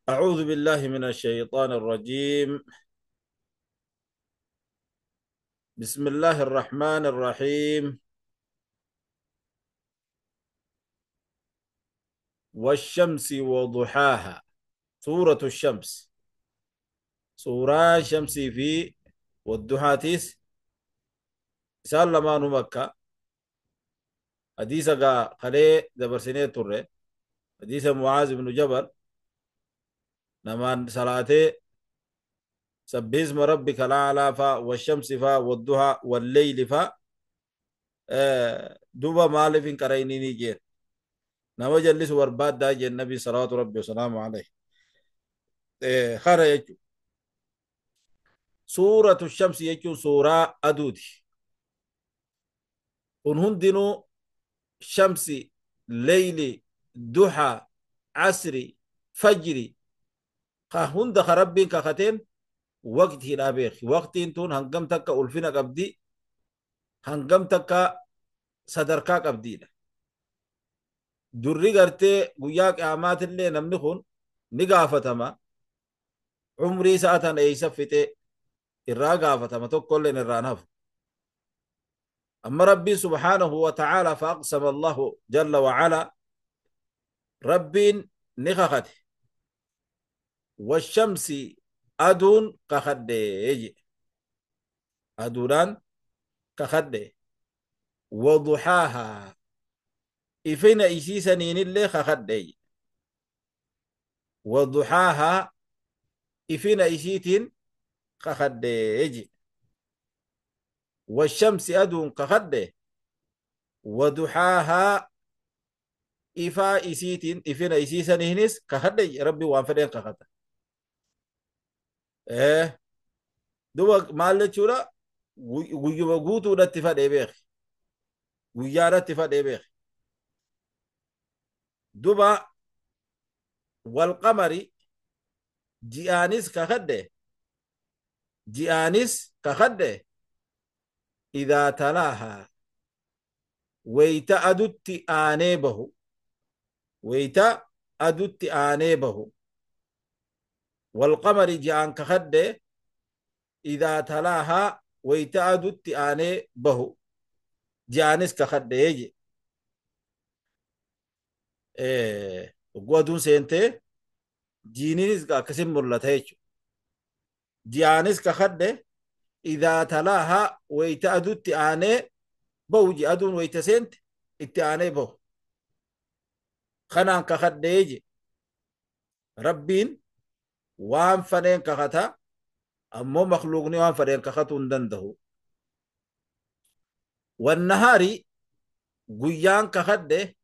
أعوذ بالله من الشيطان الرجيم. بسم الله الرحمن الرحيم. والشمس وضحاها. سورة الشمس، سورة شمس في والضحاتيس سال لما مكة. حديث قا خلي دبرسيني تره حديث معاذ بن جبل نمان صلاته سبح اسم ربك الأعلى فا والشمس فا والضحى والليل فا دوبا مالف كريني نيجي نما جلس ورباد دا جن النبي صلى ربي وسلامه عليه. خرج سورة الشمس يجو سورة أدودي هندنو شمس ليل ضحى عصري فجري هند خربين كختين وقت هنا بيخ وقتين تون هنقم تكا ألفنا قبدي هنقم تكا صدركا قبدينا دري قرتي قياك أعمات اللي نمنخون نقافتما عمري ساعة أي سفتي الراقافتما تقول لنا الرانف. أما ربي سبحانه وتعالى فأقسم الله جل وعلا ربي نخخته والشمس أدون كخدي أدونان كخدي وضحاها إفين إسي سنين اللي خخدي وضحاها إفين إسيتين كخدي والشمس أدون كخدي وضحاها إفا إسيتين إفين إسي سنينس كخدي ربي وانفدين كخدي. دوبا مال تشورا ويجوا قوتو رتفا ديبيخ ويا رتفا ديبيخ دوبا والقمر جيانس كخده جيانس كخده إذا تلاها ويتا أدت آنيبه ويتا أدت آنيبه والقمر جان كخده إذا تلاها ويتأدت آني به جانس كخده يجي. وقوادون سينتي جينيس كسم مرلتهيج جانس كخده إذا تلاها ويتأدت آني به جي أدون ويتسنت اتآني به خنان كخده يجي. ربين وان فنين كختا أمو مخلوقني وان فنين كختو اندنده. والنهاري قيان كخده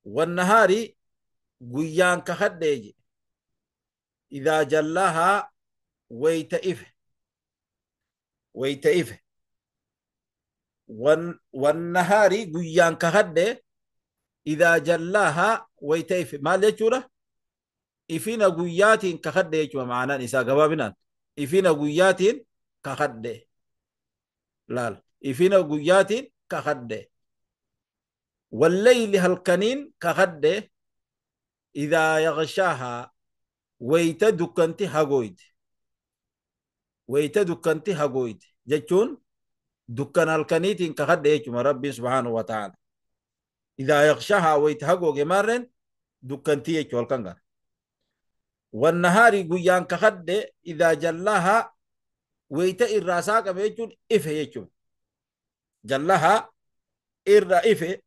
والنهاري قيان كخده إذا جلاها ويتئفه ويتئفه والنهاري قيان كخده إذا جلاها ويتئفه ما ليتشوره إفينا قياتين كخده يجوا معنا نساء قبابنا إفينا قياتين كخده لا إفينا قياتين كخده والليل هالكنين كخده إذا يغشاها ويتدكنتي هاغويد ويتدكنتي هاغويد جتون دكان هالكنيتين كخده يجوا ربي سبحانه وتعالى إذا يغشاها ويتهاغو جمارن دكنتي يجوا الكنغر. والنهار قيان كخده إذا جلاها ويتا الراساك بيجون إفه يجون جلاها إر إفه.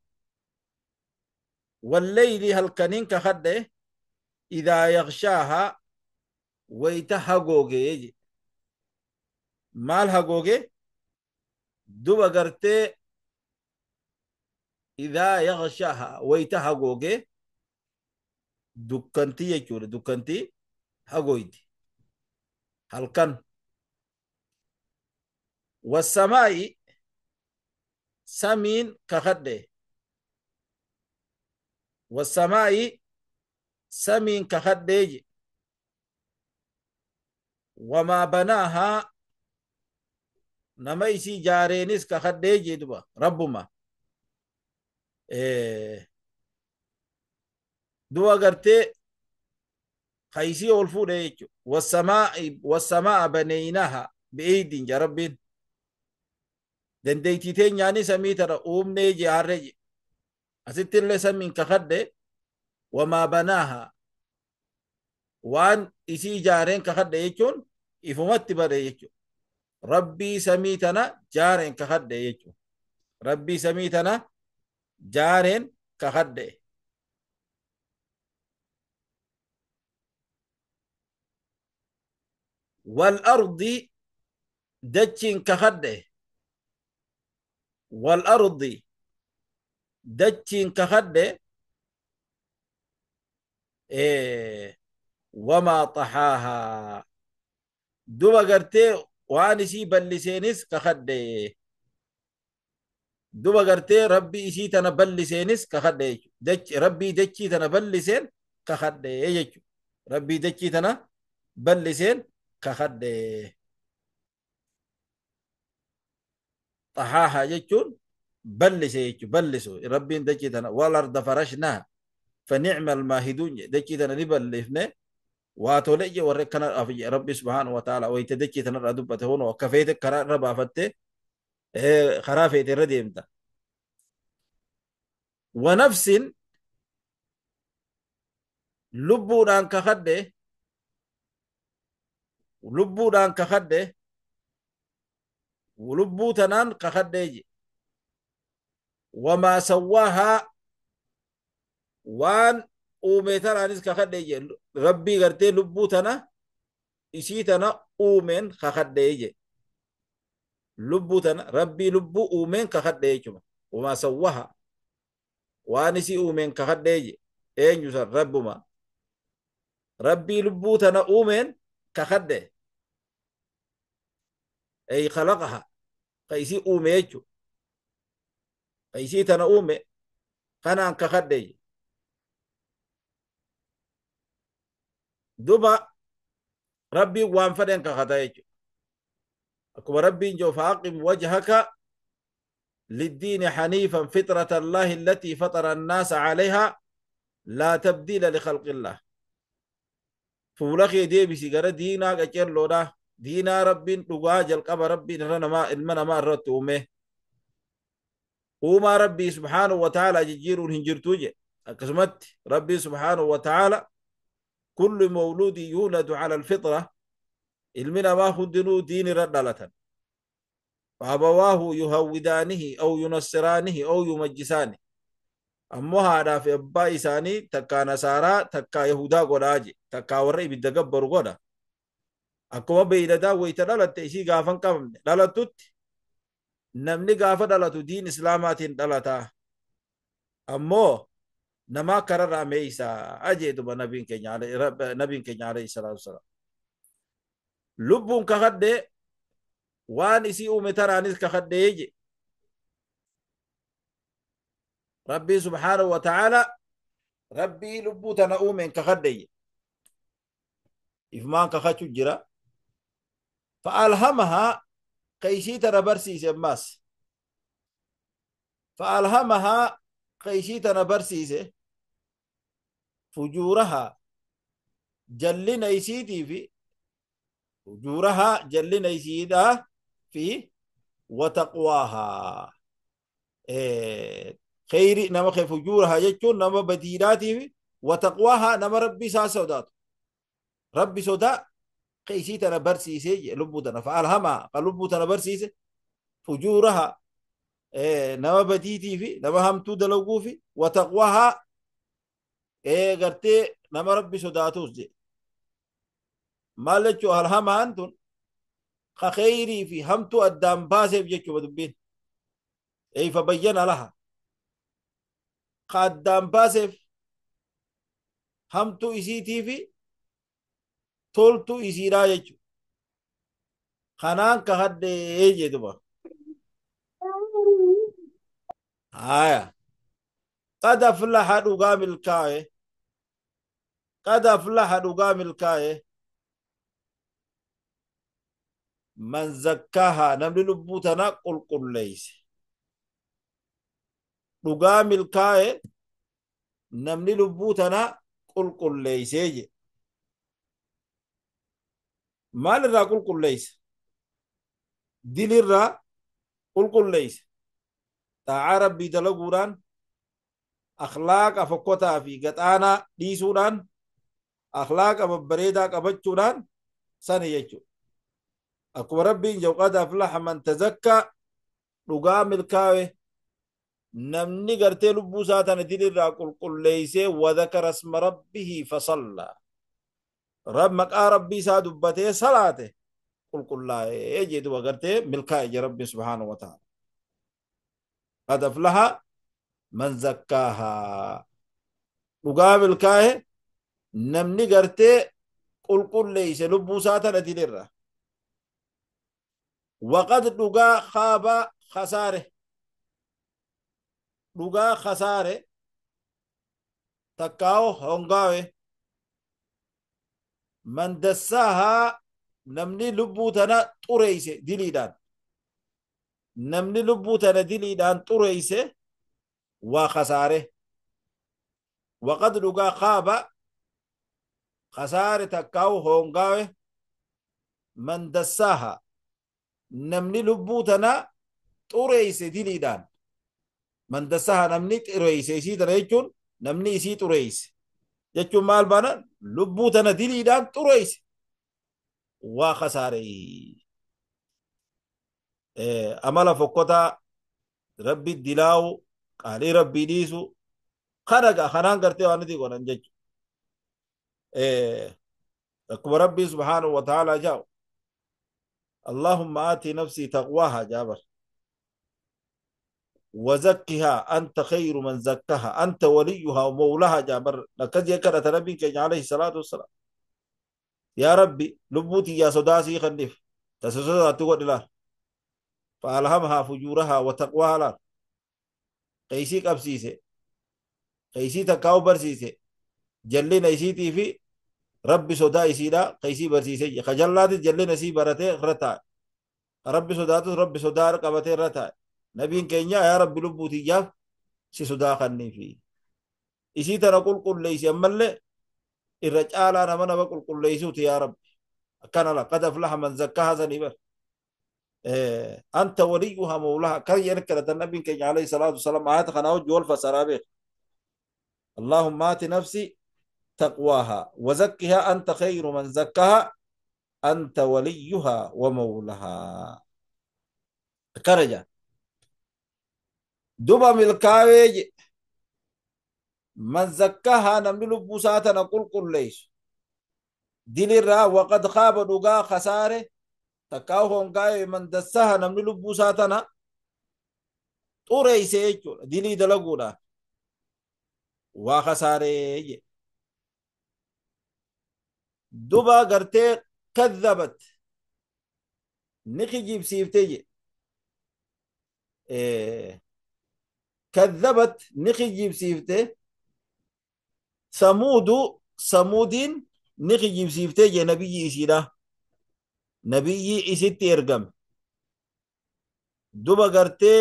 والليل هالكنين كخده إذا يغشاها ويتا هاغوغي يجي مال هاغوغي دوبا قرتي إذا يغشاها ويتا هاغوغي دكانتي يجور دكانتي هاغويدي هلكن. والسماء سمين كخده والسماء سمين كخده وما بناها نميسي جارينيس كخده جدبا ربما دوا قرتي Kaysii ol fuudhe jechuudha. Wassamaa'a banaynaha bi'eydin jaa Rabbiin. Dandeettii teenyaanii samii tana uumnee ijaarree je. Asitti illee samiin kakadhe wamaa banaaha waan isii ijaareen kakadhe jechuun ifumatti bare jechuudha. Rabbii samii tana jaareen kakadhe jechuudha. Rabbii samii tana jaareen kakadhe. Wal ardi dachiin kakadhe. Wal ardi dachiin kakadhe. Wamaa xaxaahaa duba gartee waan isii balliseenis kakadhe. Duba gartee Rabbi isii tana balliseenis kakadhe jechuudha. Rabbii dachii tana balliseen kakadhe jechuudha. Rabbii dachii tana balliseen kakadhe. Xaxaahaa jechuun ballise jechuudha. Ballisu Rabbiin dachii tana wal arda farashnaa فنعم الماهدون دچي تنا نبلفne waa tole je warra kana Rabbi subhaanahu wa ta'ala wayita dachii tanarraa dubbate hono akka feete karaa irra baafatte karaa feete irra deemta. Wa nafsin lubbuudhaan kakadhe lubbuudhaan kakadhe lubbuu tanaan kakadhe je wamaa sawwaahaa waan uume tanaanis kakadhe je Rabbii gartee lubbuu tana isii tana uumeen kakadhe je lubbuu tana Rabbii lubbuu uumeen kakadhe jechuudha. Wamaa sawwaha waan isii uumeen kakadhe je eenyu san Rabbuma Rabbii lubbuu tana uumeen kakadhe ay khalaqaha ka isii uume jechuudha. Ka isii tana uume kanaan kakadhe je. Duba Rabbii waan fedhen kakata jechuudha. Akkuma Rabbiin jiru faaqim wajhaka liddiini haniifan fitrata Allaahi allatii fatara annaasa calayhaa laa tabdiila likhalqillah. Fuula kee deebisi gara diinaa qacelloodha. Diinaa Rabbiin dhugaa jalqaba Rabbiin irra namaa ilma namaa irratti uume. Uumaa Rabbii subhaanahu wa ta'aalaa jijjiiruun hin jirtuu jedhe. Akkasumatti Rabbii subhaanahu wa ta'aalaa كل مولود يولد على الفطرة المنا ما هدنو دين ردلة فأبواه يهودانه أو ينصرانه أو يمجسانه أمو هذا في أبا إساني تكا نصارى تكا يهودا قراجي تكا ورئي بالدقبر قدا أكما بيلدا ويتدلت إشي غافن كم دلتت نمني غافن دلتو دين إسلامات دلتا أمو نما كرر ميسا أجي دوبا نبين كenya عليه الصلاة والسلام لبون كخد وان إسي أومي ترانيس كخد يجي ربي سبحانه وتعالى ربي لبو تنا أومين كخد يجي إفمان كخد جرا فألهمها قيسي تنا برسي سماس فألهمها قيسي تنا برسيسه فجورها جلنا يسيتي في فجورها جلنا يسيدا في وتقواها خير نما خير فجورها يجون نما بديراتي في وتقواها نما ربي سودات ربي سودا قيسي تنا برسيسه لبوتنا فألهمها قلبوتنا برسيسه فجورها نما بديتي في نما همتو دلوقو في وتقواها غرتي نما ربي صداتوس جي مالچو الهما انتن خيري في همتو قدام باسف جيچو بدبين اي فبين لها قدام باسف همتو اسيتي في تولتو اسيرا جيچو خنان كهد اي دبا آية قد أفلح dhugaa milkaa'e قد أفلح dhugaa milkaa'e من زكاها namni lubbuu tana qulqulleeyse dhugaa milkaa'e namni lubbuu tana qulqulleeysee je. Maalirraa qulqulleeysa? Dilirraa qulqulleeysa. Xaa'aa Rabbii dalaguudhaan, akhlaaqa fokkotaa fi gaxaanaa dhiisuudhaan, akhlaaqa babbareedaa qabachuudhaan sani jechuudha. Akkuma Rabbiin jedhu, qad aflaha man tazakkaa, dhugaa milkaawe namni gartee lubbuu isaa tana dilirraa qulqulleeysee, wadhakara isma rabbihi fasallaa, rab maqaa Rabbii isaa dubbatee salaate qulqullaa'ee jee. Duba gartee milkaa'e jee Rabbiin subhaanahu wa ta'ala. Qad aflaha man zakkaahaa, dhugaa milkaa'e namni gartee qulqulleeyse lubbuu isaa tana dilirra. Waqad dhugaa khaaba khasaare, dhugaa khasaare takkaawo hongaawe, man dassaahaa, namni lubbuu tana xureeyse diliidhaan, namni lubbuu tana diliidhaan xureeyse waa khasaare. Waqad dhugaa khaaba khasaare takkaawo hongaawe man dassaahaa, namni lubbuu tana xureeyse diliidhaan. Man dassaha, namni xureeyse isii tana jechuun, namni isii xureeyse jechuun maal baana? Lubbuu tana diliidhaan xureeyse waa khasaare. Amala fokkotaa, Rabbi dilaawu, qaalii Rabbii dhiisu kana kanaan gartee waan nuti godhan jechu. Akkuma Rabbii subhaanahu wa ta'aalaa jaa'u, اللهم آتي نفسي تقواها جابر وزكها أنت خير من زكاها أنت وليها ومولاها جابر. لكذ يكرت نبي عليه الصلاة والسلام، يا ربي لبوتي يا صداسي خنف تسسودا تقول لا فألهمها فجورها وتقواها. لا قيسي قبسيسي قيسي تكاو برسيسي جلنا يسيتي في ربي صدا يسيدا قيسي برسيسي خجلات جلنا سي برته رتا ربي صداتو ربي صدا قبته رتا. نبيين كينيا يا ربي لبوتي جاف سي صدا خني في isii tana qulqulleeysi, ammallee irra caalaa nama nama qulqulleeysuuti yaa Rabbi. Akkana la qad aflaha man zakkaha sanii bar anta waliyuha mawlaha kan jedhan kadhatan nabiin keenya alayhi salaatu wasalaam. Ayata kanaa wajji wal fasaraa beek. اللهم آت نفسي تقواها وزكها أنت خير من زكاها أنت وليها ومولاها. كرجة دبا ملكاوي من زكاها، namni lubbuu isaa tana qulqulleessu dilirraa. Waqad khaaba dhugaa khasaare takkaa hongaaye man dassaha, namni lubbuu isaa tana xureeyse jechuudha dilii dalaguudhaan waa khasaaree je. Duba gartee kadhabat ni kijibsiifte je. Kadhabat ni kijibsiifte, samuudu samuudiin ni kijibsiiftee je nabiyyi isiidha, nabiyyi isitti ergame. Duba gartee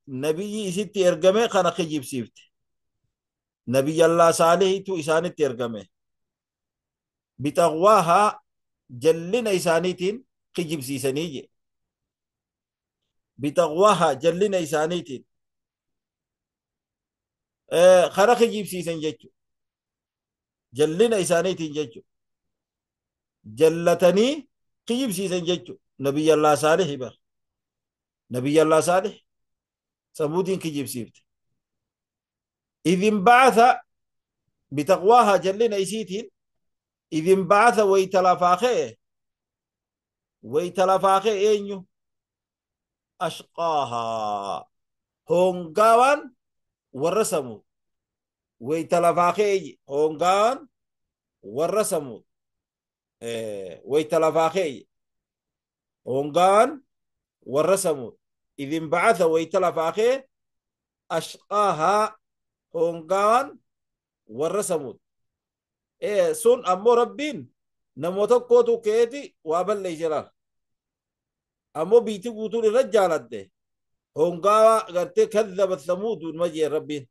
nabiyyi isitti ergame kana kijibsiifte. Nabiyyallaa Saalihitu isaanitti ergame. Bixaqwaahaa, jallina isaaniitiin kijibsiisanii je. Bixaqwaahaa, jallina isaaniitiin kana kijibsiisan jechu, jallina isaaniitiin jechu, jallatanii kijibsiisan jechu. Nabiyyallaa Saalihi bar, nabiyyallaa Saalih samuudiin kijibsiifte. إذ انبعث بتقواها، جلنا إسيتين. إذ انبعث ويتلفاخه، ويتلفاخه إنيو؟ أشقاها، هونغاوان ورسمو. ويتلفاخه هونغاوان ورسمو ويتلفاخه هونغاوان ورسمو. إذ انبعث ويتلفاخه أشقاها، hongawan warra Samuud sun ammoo Rabbiin namoota tokkootu keeti waa balleeyse laal. Ammoo biitti guutuun irra jaaladde hongawa gartee kadhabat Samuudu ma jeen Rabbiin.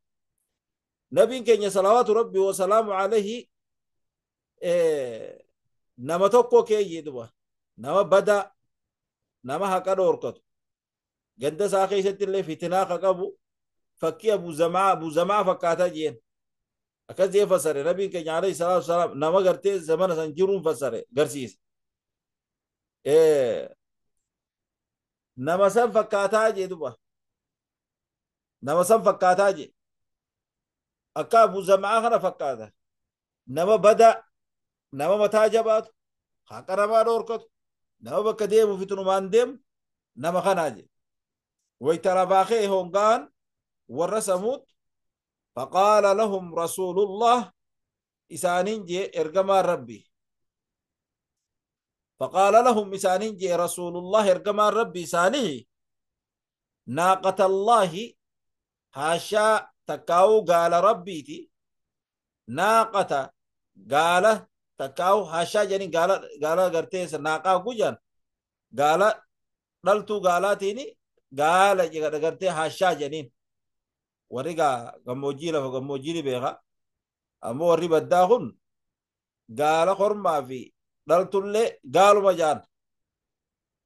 Nabiin keenya salawaatu Rabbi wasalaamu alayhi nama tokko keeyye duba Nama badaa, nama haqa dhoorkatu, ganda isaa keessatti illee fitinaa ka qabu, fakkii Abu Zamaa, Abu Zamaa fakkaataa jeen. Akkas jee fassare nabiin keenya alayhi salaatu wasalaam, nama gartee zamana san jiruun fassare garsiise. Nama san fakkaataa jee duba. Nama san fakkaataa jee. Akka Abu Zamaa kana fakkaata. Nama badaa, nama mataa jabaatu, haqa namaa dhoorkatu, nama bakka deemu fitinumaan deemu, nama kanaa jee. Wayta lafaa ka'e hongaan warra Samuud, faqaala lahum rasuulullah, isaaniin jee ergamaan Rabbi. Faqaala lahum, isaaniin jee rasuulullah, ergamaan Rabbi isaanihi, naaqatallaahi, haashaa takkaa'uu gaala Rabbiiti. Naaqata, gaala takkaa'uu haashaa jedhanii, gaala, gaala gartee naaqaa gujaan gaala dhaltuu gaalaatiini, gaala gartee haashaa jedhaniin. Warri gaa gammoojjii, lafa gammoojjii ni beeka. Ammoo warri baddaa kun gaala kormaa fi dhaltullee gaaluma jaan.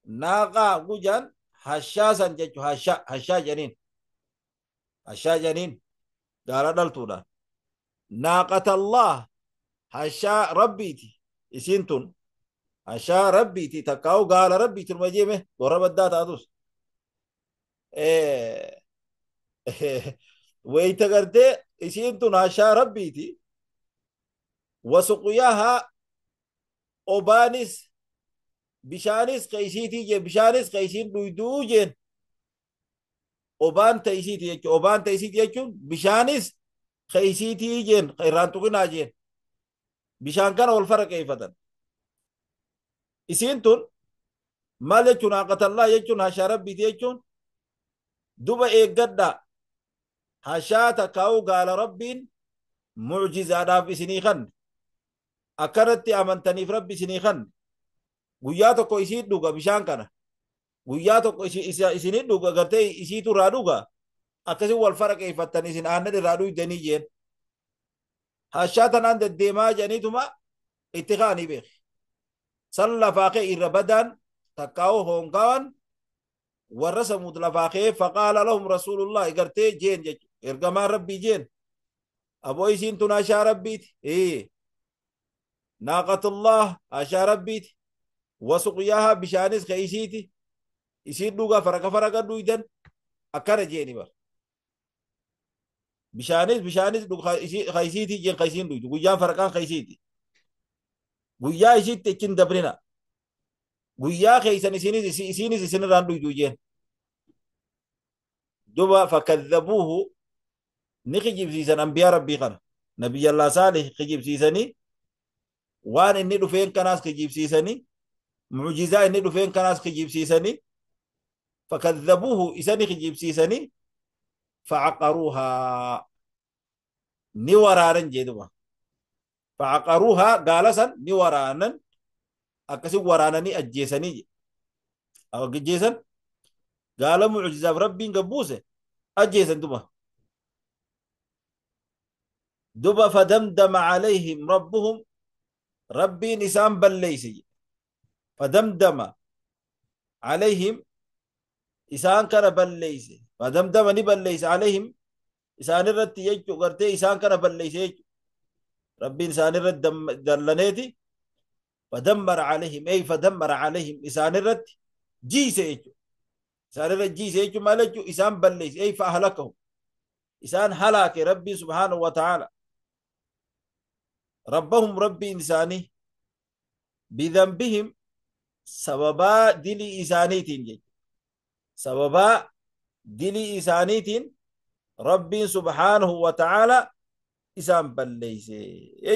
Naaqaa gujaan hashaa san jechuun hashaa, hashaa jedhaniin. Hashaa jedhaniin gaala dhaltuudha. Naaqatallah, hashaa Rabbiiti isiin tun. Hashaa Rabbiiti takkaa'u gaala Rabbiiti numa jeeme warra baddaa taatus. Wayita gartee isiin tun hashaa Rabbiiti. Wasuqyaahaa, obaanis bishaanis ka isiitii jee, bishaanis ka isiin dhuyduu jeen. Obaan ta isiiti jechuun, obaan ta isiiti jechuun bishaanis ka isiitii jeen, ka irraan tuqinaa jeen. Bishaan kana wal faraqeeffatan. Isiin tun maal jechuun? Naaqatallaa jechuun hashaa Rabbiiti jechuun duba eeggadhaa. Hashaa takkaa'uu gaala Rabbiin mucjizaadhaaf isinii kanne. Akkanatti amantaniif Rabbi isinii kanne. Guyyaa tokko isii dhuga bishaan kana. Guyyaa tokko isinii dhuga, gartee isiitu irraa dhuga. Akkasii wal faraqeeffattan, isin aannan irraa dhuydanii jeen. Hashaa tanaan deddeemaa jedhaniituma itti ka'anii beeki. San lafaa ka'e irra badaan takkaa'uu hongaan warra Samuud lafaa ka'e, faqaala lahum rasuulullah gartee jeen jechuudha. Ergamaan Rabbii jeen. Aboo, isiin tun hashaa Rabbiiti. Naaqatullah, hashaa Rabbiiti. Wasuqyaahaa, bishaanis ka isiiti. Isiin dhugaa faraqa faraqa dhuydan akkana jeeni bar. Bishaanis ka isiiti jeen, ka isiin dhuydu guyyaan faraqaan ka isiiti. Guyyaa isiitti ichin dabrina. Guyyaa keeysan isiinis isinirraan dhuydu jeen. Duba fakadhabuuhu, ni kijibsiisan anbiyaa Rabbii kana. Nabiyyallaa Saalih kijibsiisanii, waan inni dhufeen kanaas kijibsiisanii, mucjizaa inni dhufeen kanaas kijibsiisanii. Fakadhabuuhu, isa ni kijibsiisanii, facaqaruuhaa, ni waraanan jee duba. Facaqaruuhaa, gaala san ni waraanan, akkasi waraananii ajjeesanii ajjeesan. Gaala mucjizaaf Rabbiin gabbuuse ajjeesan duba. Duba fadamdama calayhim rabbuhum, Rabbiin isaan balleeyse. Fadamdama calayhim, isaan kana balleeyse. Fadamdama, ni balleeyse, calayhim, isaan irratti jechu, gartee isaan kana balleeyse jechu. Rabbiin isaan irratti dallaneeti, fadammara calayhim, ey fadammara calayhim, isaan irratti jiise jechu. Isaan irratti jiise jechu maal jechu? Isaan balleeyse, ey fa ahlakahum, isaan halaake Rabbiin subhaanahu wa ta'aala. Rabbahum, Rabbiin isaanii, bidhanbihim, sababaa dilii isaaniitiin jechu. Sababaa dilii isaaniitiin Rabbiin subhaanahu wa ta'aala isaan balleeyse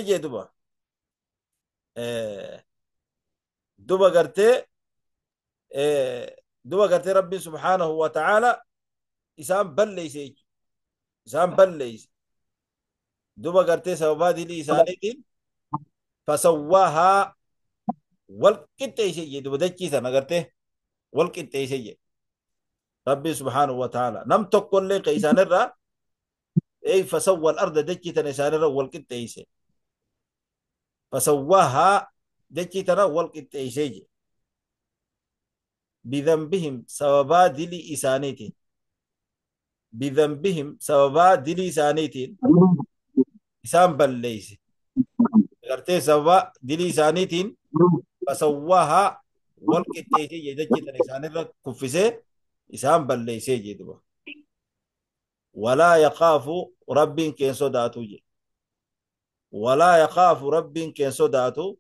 jee duba. Duba gartee Rabbiin subhaanahu wa ta'aala isaan balleeyse jechu. Isaan balleeyse duba gartee sababaa dilii isaaniitiin. Fasawwaahaa, wal qixxeeyse jee duba. Dachii sana gartee wal qixxeeyse jee Rabbiin subhaanahu wa ta'aala. Nam tokkollee ka isaanirraa, ey fasawwa al-arda, dachii tana isaanirra wal qixxeeyse. Fasawwaahaa, dachii tana wal qixxeeyse jee. Bidhanbihim sababaa dilii isaaniitiin. Bidhanbihim sababaa dilii isaaniitiin isaan balleeyse. Gartee sababa dilii isaaniitiin fasawwaahaa wal qixxeessee jee dachii tana isaanirra kuffisee isaan balleeysee jee duba. Walaa yakaafu rabbiin keen sodaatu jee. Walaa yakaafu rabbiin keen sodaatu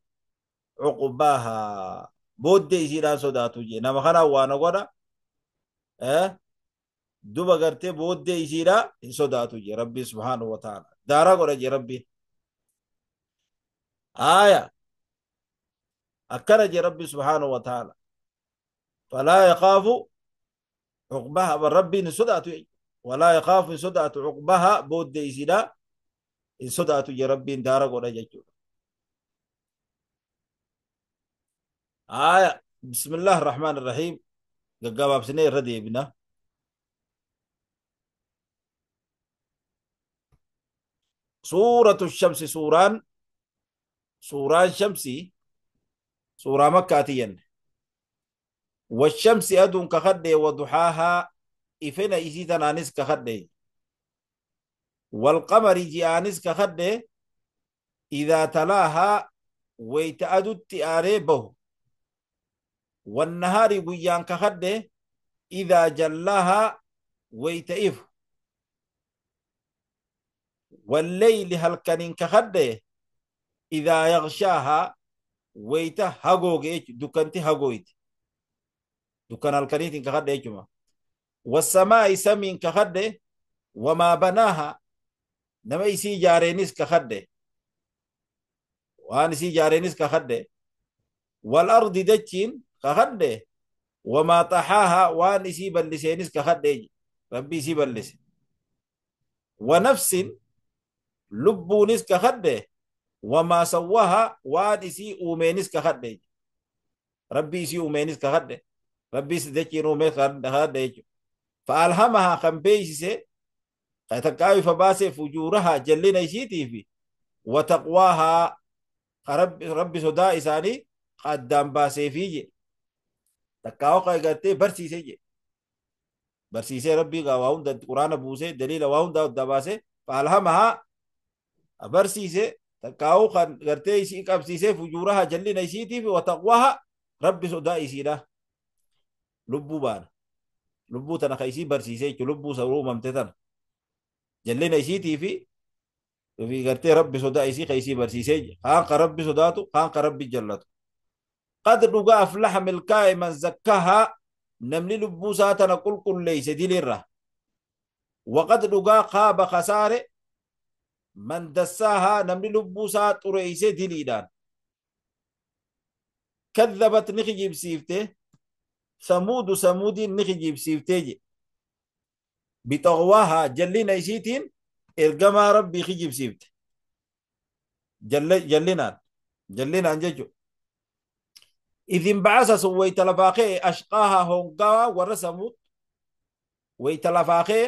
cuqbaahaa booddee isiidhaan sodaatu jee. Nama kanaan waa na godha duba gartee booddee isiidhaa hin sodaatu jee rabbiin subhaanahu wa ta'ala. Daaraa godha jee rabbiin. Aaya akkana jee rabbi subhaanahu wa ta'ala. Falaa yakaafu cuqbaha rabbiin hin sodaatu walaa yakaafu hin sodaatu cuqbaha booddee isiidhaa hin sodaatu jee rabbiin daara godha jechuudha. Aaya bismillah ar-rahmaan ar-rahiim gaggabaabsinee irra deebina. Suuratu shamsi suuraan suuraan shamsii suuraa makkaati jenne. Washamsi aduun kakadhee waduxaahaa ifena isii tanaanis kakadhee. Walqamari ji'aanis kakadhee idaa talaahaa wayta adutti aanee bahu. Wannahaari guyyaan kakadhee idaa jallaahaa wayta ifu. Walleyli halkaniin kakadhee idaa yaqshaahaa wayta hagooge jechuudha dukkanti hagooyti. Dukkan halkaniitiin kakadhe jechuudha. Wassamaa'i samiin kakadhe wamaa banaaha nama isii ijaareenis kakadhe. Waan isii ijaareenis kakadhe. Wal ardi dachiin kakadhe wamaa xaxaaha waan isii balliseenis kakadhe. Rabbi isii ballise. Wa nafsin lubbuunis kakadhe wamaa sawwaha waan isii uumeenis kakadhe. Rabbi isii uumeenis kakadhe. Rabbi isii dachiin uumee kakadhe jechuudha. Fa'alhamahaa kan beeksise takkaa ifa baasee fujuurahaa jallina isiitii fi wataqwaahaa rabbi sodaa isaanii addaan baaseefii je. Takkaa hoqa eegattee barsiisee je. Barsiisee rabbii waa hunda quraana buusee daliila waa hunda adda baasee fa'alhamahaa barsiisee takkaa kan gartee isii qabsiisee fujuurahaa jallina isiitii fi wataqwaahaa rabbi sodaa isiidha. Lubbuu baana. Lubbuu tana ka isii barsiisee jechuudha. Lubbuu isa uumamte tana. Jallina isiitii fi gartee rabbi sodaa isii ka isii barsiisee kaan ka rabbi sodaatu kaan ka rabbi jallatu. Qad dhugaa aflaha milkaa'e man zakkahaa namni lubbuu isaa tana qulqulleeyse dilirra. Waqad dhugaa qaaba kasaare man dassaahaa namni lubbuu isaa xureeyse diliidhaan. Kadhabat ni kijibsiifte samuudu samuudiin ni kijibsiiftee je. Bixawwaahaa jallina isiitiin ergamaa rabbii kijibsiifte. Jallinaan jallinaan jechuudha. Idin bacasa sun wayta lafaa ka'e ashqaahaa hongaawaa warra samuud wayta lafaa ka'e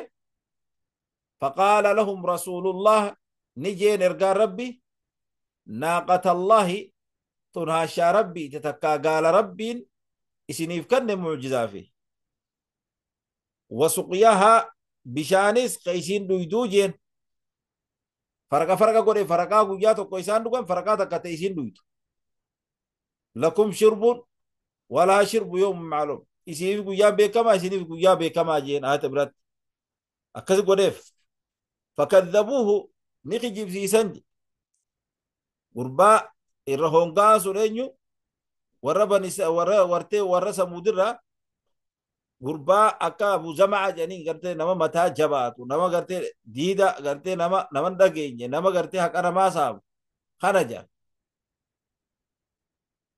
faqaala lahum rasuulullah ni jeen ergaan rabbi naaqatallahi tun haashaa rabbii takkaa gaala rabbiin isiniif kanne mucjizaa fi wasuqyahaa bishaanis ka isiin dhuyduu jeen faraqa faraqa godhe faraqaa guyyaa tokko isaan dhugan faraqaa takka ta'e isiin dhuydu. Lakum shirbun walaa shirbu yawmin ma'luum. Isiniif guyyaa beekamaa isiniif guyyaa beekamaa jeen ayata biratti akkas godheef. Fakadhabuuhu ni kijibsiisan gurbaa irra hongaan sun eenyu warra banisa warra wartee warra samuudirraa gurbaa akka Abu Zama'a jedhaniin gartee nama mataa jabaatu nama gartee diida gartee nama nama hin dhageenye nama gartee haqa namaa saamu kana jedha.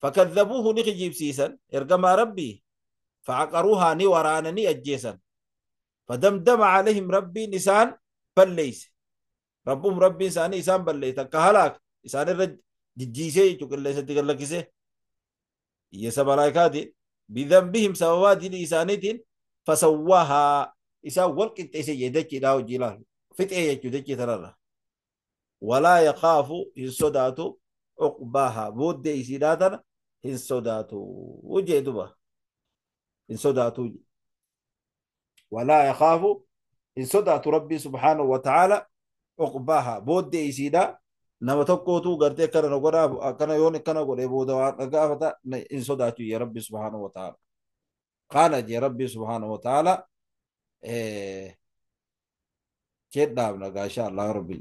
Fakadhabuuhu ni kijibsiisan ergamaa rabbii fa'aqaruuhaa ni waraananii ajjeesan. Fadamdama calayhim rabbiin isaan balleeyse. Rabbuun rabbiin isaanii isaan balleeyse akka halaak isaan irra jijjiisee jechuudha qilleensatti gad lakkisee. Hiyyeessa malaayikaatiin bidhanbihim sababaa dilii isaaniitiin fasawwaahaa isaan wal qixxeesse jee dachiidhaa hojii ilaalu fixee jechuudha dachii tanarra. Walaa yakaafu hin sodaatu uqbaahaa booddee isiidhaa tana hin sodaatu jee duba. Hin sodaatu. Walaa yakhaafu, hin sodaatu Rabbii subhaanahu wa ta'aala uqbaaha, booddee isiidha. Nama tokkootu gartee akkana na godhaa, akkana yoon akkana godhe booda waan gaafata hin sodaatu jee Rabbii subhaanahu wa ta'aala. Qaala jee Rabbii subhaanahu wa ta'aala jedhaaf nagaa insha Allah Rabbi.